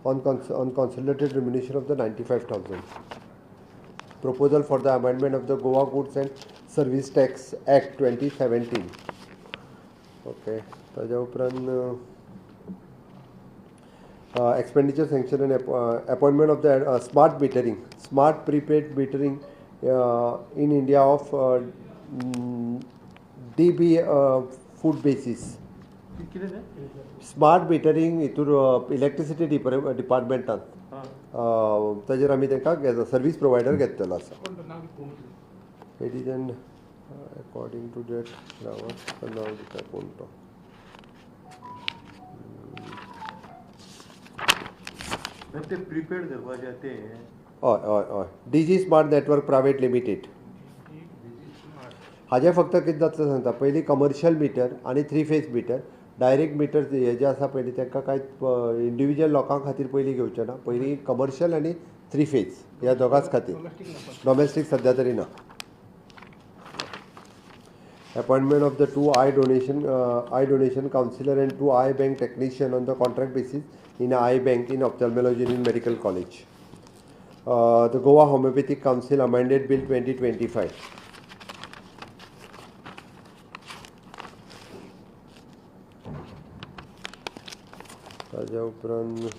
on consolidated remuneration of the 95,000. Proposal for the amendment of the Goa Goods and Service Tax Act 2017. Okay, ताज्या उपरांत expenditure sanction and appointment of the smart metering, smart prepaid metering in India of dB foot basis. Smart metering हितूर electricity डिपार्टमेंटान ताजेर आमी तांकां service provider घेतलेलो आसा. It is an according to that नांव दिता कोण तो. ते प्रिपेड करपाचे ते हय हय हय DG smart network private limited. हाजें फक्त कितें जातलें सांगता, पयलीं कमर्शियल मिटर आनी three phase meter, direct meter हे जे आसा पयलीं तांकां कांय इंडिविज्युअल लोकां खातीर पयलीं घेवचें ना, पयलीं कमर्शियल आनी थ्री फेज ह्या दोगांच खातीर, डोमेस्टीक सद्या तरी ना. Appointment of the 2 eye donation counsellor and 2 eye bank technician on the contract basis in eye bank in ophthalmology in medical college. The Goa homoeopathic council amended bill 2025. ताज्या उपरांत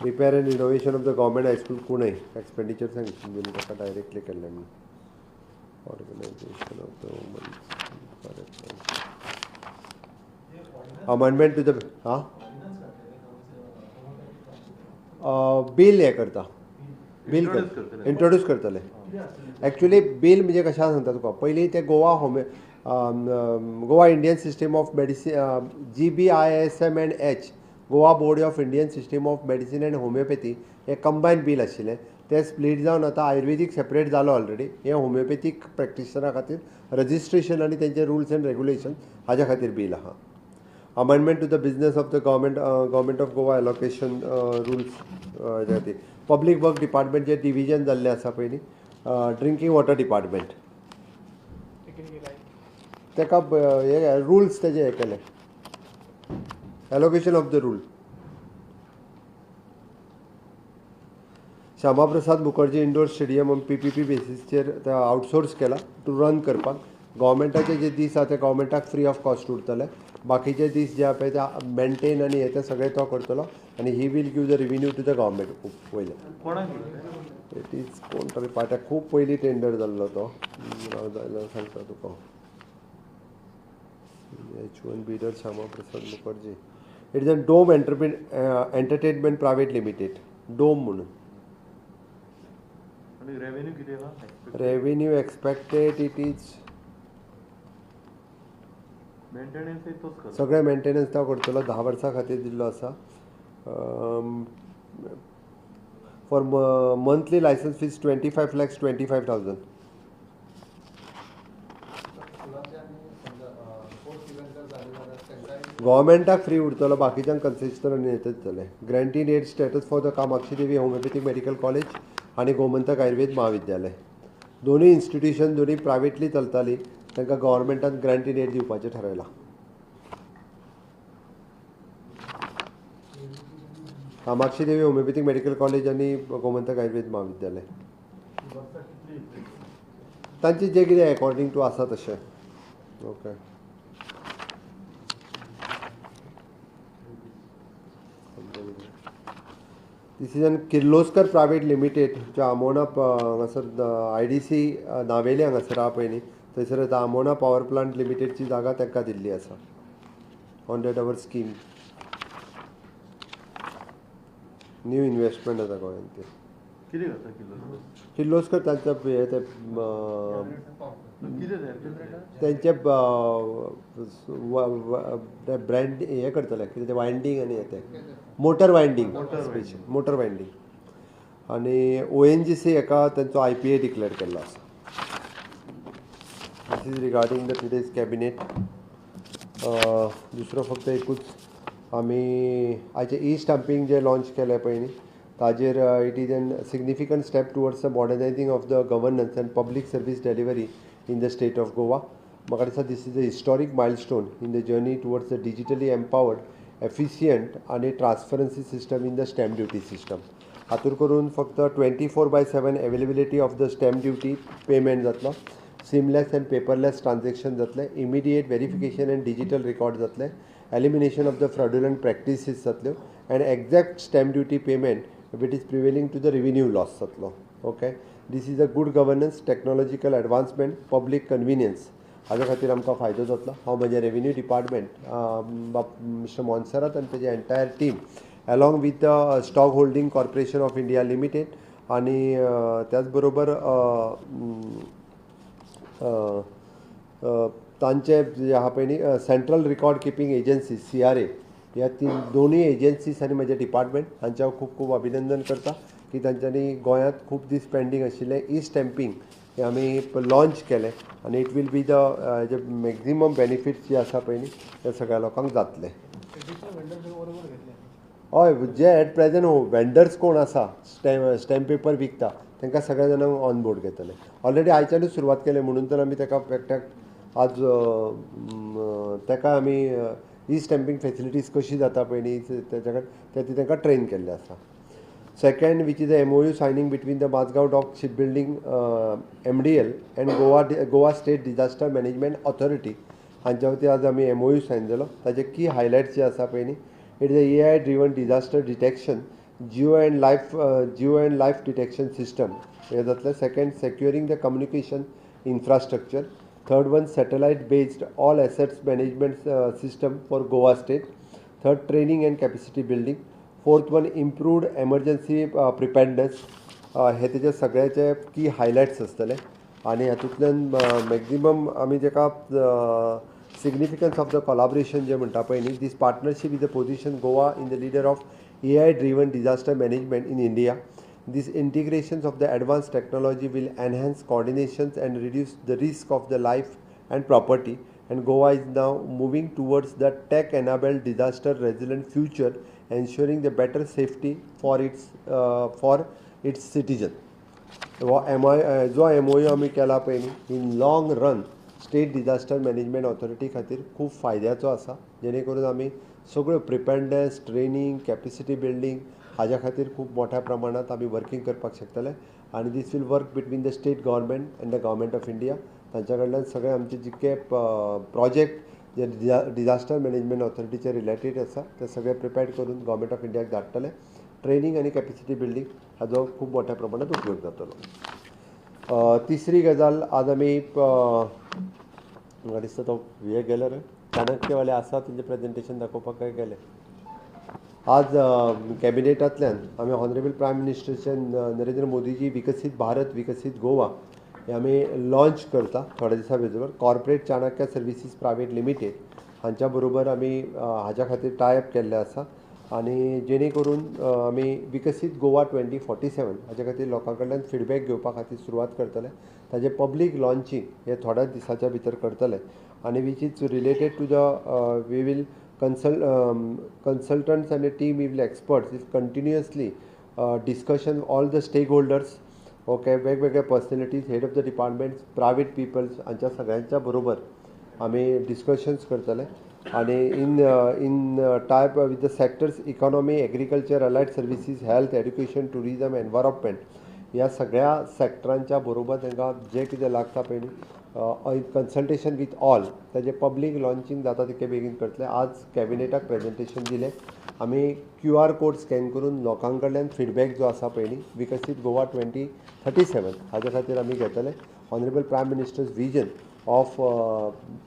repair and renovation of the government high school Kunai, expenditure sanction bill ताका directly केल्लें म्हणून. Organisation of the women's amendment to the हां bill हें करता, bill introduce करतले. Actually bill म्हणजे कशें सांगता तुका, पयलीं ते गोवा होमे Goa Indian system of medicine GBISM and H Goa board of Indian system of medicine and homoeopathy hey combine bill आशिल्लें, तें स्प्लीट जावन आतां आयुर्वेदीक सेपरेट जालो ऑलरेडी. हें होमिओपॅथीक प्रॅक्टिशनरा खातीर रजिस्ट्रेशन आनी तेंचे रुल्स एंड रेगुलेशन हाज्या खातीर बील आहा. Amendment to the business of the government of Goa allocation rules हाज्या खातीर. पब्लीक वर्क डिपार्टमेंट जे डिविजन जाल्लें आसा पयलीं, ड्रिंकींग वॉटर डिपार्टमेंट ताका हे रुल्स तेजे हे केले, allocation of the rule. Shyama Prasad Mukherjee indoor stadium PPP बेसीसचेर ते आउटसोर्स केला टू रन करपाक. गव्हर्मेंटाचे जे दीस आसा ते गव्हर्मेंटाक फ्री ऑफ कॉस्ट उरतले, बाकीचे दीस जे आसा पळय ते मेंटेन आनी हे ते सगळे तो करतलो आनी he will give the revenue to the government. वयले it is कोण तरी पाट्या खूब पयलीं टेंडर जाल्लो तो, हांव जाल्यार सांगता तुका. H1 bidder Shyama Prasad Mukherjee. It is a Dome entertainment private limited, Dome म्हणून. रेवेन्यू कितें? Revenue expected it is maintenance सगळें मेंटेनन्स तो करतलो, 10 वर्सां खातीर दिल्लो आसा. For monthly licence fees 25,25,000. गव्हर्मेंटाक free उरतलो, बाकीच्यांक कन्सेशनल आनी हेतच जातलें. Grant in aid status for the Kamakshi Devi homoeopathic medical college आनी गोमंतक आयुर्वेद महाविद्यालय, दोनूय इन्स्टिट्युशन दोनूय प्रायवेटली चलतालीं, तांकां गव्हर्मेंटान ग्रँट इन एड दिवपाचें थारायलां. Kamakshi Devi homoeopathic medical college आनी गोमंतक आयुर्वेद महाविद्यालय तांचे जे कितें एकॉर्डिंग टू आसा तशें. Okay, this is an Kirloskar private limited जे आमोणा हांगासर IDC Navelim हांगासर आहा पळय न्ही, थंयसर आतां आमोणा पावर प्लांट लिमिटेडची जागा तांकां दिल्ली आसा on that our scheme. New investment आसा गोंयांत ते. कितें करता किर्लोस्कर? तांचो हे ते तेंचे ब्रँड हे करतले कितें ते वायंडींग आनी हे ते motor winding, special motor winding. आनी ONGC हेका तेंचो IPA declare केल्लो आसा. This is regarding the today's cabinet. दुसरो फक्त एकूच आमी आयचे ई स्टाम्पींग जे लॉन्च केलें पळय न्ही ताजेर it is an significant step towards the modernising of the governance and public service delivery in the state of Goa. म्हाका दिसता this is a historic milestone in the journey towards the digitally empowered efficient आनी transparency system in the stamp duty system. हातूर करून फक्त 24/7 availability of the stamp duty payment जातलो, seamless and paperless transaction जातलें, immediate verification and digital record जातलें, elimination of the fraudulent practices जातल्यो and exact stamp duty payment which is prevailing to the revenue loss जातलो. Okay, this is a good governance, technological advancement, public convenience हाज्या खातीर आमकां फायदो जातलो. हांव म्हजें रेविन्यू डिपार्टमेंट मिस्टर मोन्सेरात आनी तेजे entire team along with the Stock Holding Corporation of India Limited आनी त्याच बरोबर तांचे जे आहा पळय न्ही central record keeping agency CRA ह्या तीन दोनूय एजन्सीज आनी म्हजें डिपार्टमेंट हांचें हांव खूब खूब अभिनंदन करता की तांच्यांनी गोंयांत खूब दीस पेंडींग आशिल्लें ई स्टॅम्पींग हें आमी लॉंच केलें आनी it will be the J maximum benefits जे आसा पळय न्ही ते सगळ्या लोकांक जातले. हय, जे एट प्रेजेंट वेंडर्स कोण आसा स्टॅम्प पेपर विकता तांकां सगळ्या जाणांक ऑन बोर्ड घेतले. ऑलरेडी आयच्यानूच सुरवात केले म्हणून तर आमी ताका एकट्याक आज ताका आमी ई स्टॅम्पींग फेसिलिटीज कशी जाता पळय न्ही तेच्या कडेन ते तांकां ट्रेन केल्लें आसा. Second, which is a MOU signing between the Mazagon Dock Shipbuilding MDL and Goa State Disaster Management Authority हांच्या वतीन आज आमी MOU sign जालो. ताजे की हायलायट्स जे आसा पळय न्ही, it is a AI driven disaster detection, geo and life detection system हें जातलें. Second, securing the communication infrastructure. Third one, satellite based all assets management system for Goa state. Third, training and capacity building. Fourth one, improved emergency preparedness. हे तेजे सगळ्याचे की highlights आसतले आनी हातूंतल्यान maximum आमी जेका सिग्निफिकन्स ऑफ the collaboration जे म्हणटा पळय न्ही, this partnership is a position Goa in the leader of AI driven disaster management in India. This integrations of the advanced technology will enhance coordinations and reduce the risk of the life and property, and Goa is now moving towards the tech enabled disaster resilient future, ensuring the better safety for its citizen. जो MOU आमी केला पळय न्ही, in long run state disaster management authority खातीर खूब फायद्याचो आसा, जेणे करून आमी सगळ्यो प्रिपेडनेस, ट्रेनींग, कॅपेसिटी बिल्डींग हाज्या खातीर खूब मोठ्या प्रमाणांत आमी वर्कींग करपाक शकतले. आनी this will work between the state government and the government of India. तांच्या कडल्यान सगळे आमचे जितके प्रोजेक्ट जे डिझास्टर मॅनेजमेंट ऑथॉरिटीचे रिलेटेड आसा ते सगळे प्रिपेड करून गव्हर्मेंट ऑफ इंडियाक धाडटले. ट्रेनींग आनी कॅपेसिटी बिल्डींग हाजो खूब मोठ्या प्रमाणांत उपयोग जातलो. तिसरी गजाल, आज आमी म्हाका दिसता तो हे गेले रे चाणक्यवाले आसा तेंचें प्रेजेंटेशन दाखोवपाक काय गेले. आज कॅबिनेटांतल्यान आमी ऑनरेबल प्रायम मिनिस्टरचे नरेंद्र मोदीजी विकसीत भारत विकसीत गोवा हे आमी लॉंच करता थोड्या दिसां भितर. Corporate Chanakya services private limited हांच्या बरोबर आमी हाज्या खातीर टायप केल्लें आसा आनी जेणे करून आमी विकसीत गोवा 2047 हाज्या खातीर लोकां कडल्यान फिडबॅक घेवपा खातीर सुरवात करतले. ताजें पब्लीक लॉंचींग हे थोड्याच दिसाच्या भितर करतले आनी which is related to the we will consultants and a team will experts if continuously discussion all the stakeholders, okay, वेगवेगळे personalities, head of the departments, private peoples हांच्या सगळ्यांच्या बरोबर आमी डिस्कशन्स करतले आनी in type with the sectors economy, agriculture, allied services, health, education, tourism, environment ह्या सगळ्या सॅक्टरांच्या बरोबर तांकां जें कितें लागता पळय न्ही कन्सल्टेशन विथ ऑल ताजें पब्लीक लॉंचींग जाता तितके बेगीन करतले. आज कॅबिनेटाक प्रेजेंटेशन दिलें आमी, QR code scan करून लोकां कडल्यान फिडबॅक जो आसा पळय न्ही विकसीत गोवा 2037 हाज्या खातीर आमी घेतले. Honourable prime minister's vision of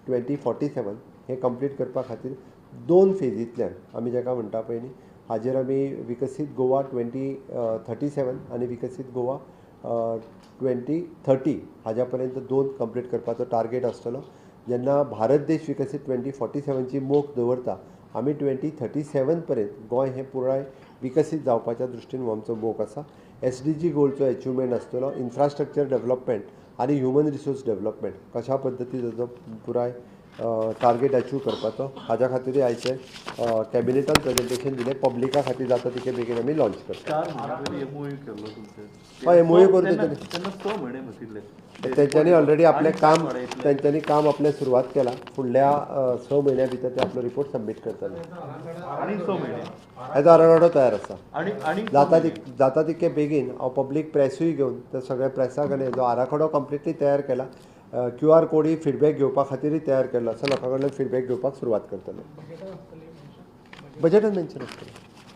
2047 हें कंप्लीट करपा खातीर दोन फेजींतल्यान आमी जाका म्हणटा पळय न्ही हाजेर आमी विकसीत गोवा 2037 आनी विकसीत गोवा 2030 हाज्या पर्यंत दोन कंप्लीट करपाचो टार्गेट आसतलो. जेन्ना भारत देश विकसीत 2047ची मोख दवरता, आमी 2037 पर्यंत गोंय हें पुराय विकसीत जावपाच्या दृश्टीन हो आमचो मोख आसा. SDG गोलचो एचिवमेंट आसतलो, इन्फ्रास्ट्रक्चर डेवलपमेंट आनी ह्युमन रिसोर्स डेवलपमेंट कशा पद्दतीन ताजो पुराय टार्गेट अचीव करपाचो. हाज्या खातीरूय आयचे कॅबिनेटान प्रेजेंटेशन दिलें. पब्लिका खातीर जाता तितके बेगीन आमी लॉन्च करता. 4 म्हयन्या पयलीं एमओयू केल्लो तुमचे. हय, MOU करून तेन्ना 6 म्हयने बशिल्ले. तेंच्यांनी ऑलरेडी आपलें काम, तेंच्यांनी काम आपलें सुरवात केला. फुडल्या 6 म्हयन्या भितर ते आपलो रिपोर्ट सबमीट करतले. आनी 6 म्हयने हेजो आराखडो तयार आसा. आनी जाता तितके बेगीन हांव पब्लीक प्रेसूय घेवन ते सगळे प्रेसा कडेन जो आराखडो कंप्लिटली तयार केला. क्यू आर कोडूय फिडबॅक घेवपा खातीरूय तयार केल्लो आसा. लोकां कडल्यान फिडबॅक घेवपाक सुरवात करतले. बजेटान मेन्शन आसतलें.